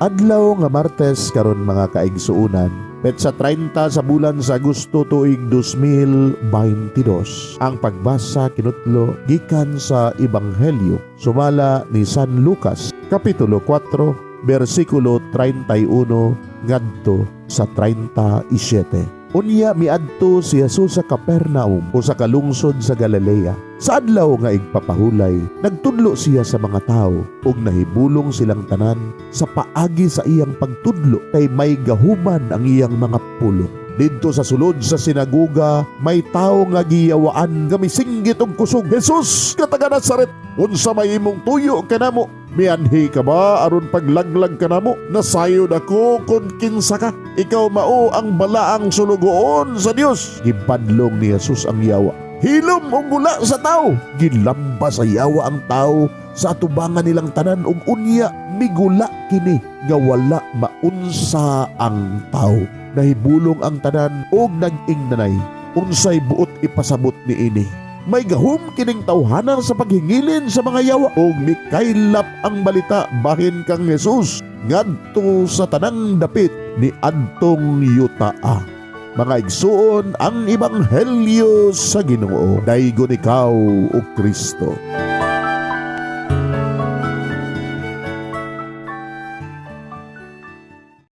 Adlaw nga Martes karon, mga kaigsuonan, petsa 30 sa bulan sa Agosto, tuig 2022. Ang pagbasa kinutlo gikan sa Ebanghelyo sumala ni San Lucas, kapitulo 4, bersikulo 31 ngadto sa 37. Unya miadto si Jesus sa Capernaum, usa ka lungsod sa Galilea. Sa adlaw nga igpapahulay, nagtudlo siya sa mga tawo ug nahibulong silang tanan sa paagi sa iyang pagtudlo kay may gahuman ang iyang mga pulong. Didto sa sulod sa sinagoga, may tawo nga giyawaan nga misinggit og kusog, "Jesus nga taga Nazaret, unsa may imong tuyo kanamo? Mianhi ka ba aron paglaglag kanamo? Nasayod ako kung kinsa ka. Ikaw mao ang balaang sulugoon sa Dios." Gibadlong ni Jesus ang yawa. "Hilom ug gula sa tao." Gilamba sa yawa ang tao sa atubangan nilang tanan ug unya migula kini nga wala maunsa ang tao. Nahibulong ang tanan ug nag-ingnanay, "Unsay buot ipasabot niini? May gahom kining tawhana sa paghingilin sa mga yawa." Ug mikaylap ang balita bahin kang Jesus ngadto sa tanang dapit ni adtong yutaa. Mga igsuon, ang ebanghelyo sa Ginoo. Daygon ikaw, o Kristo.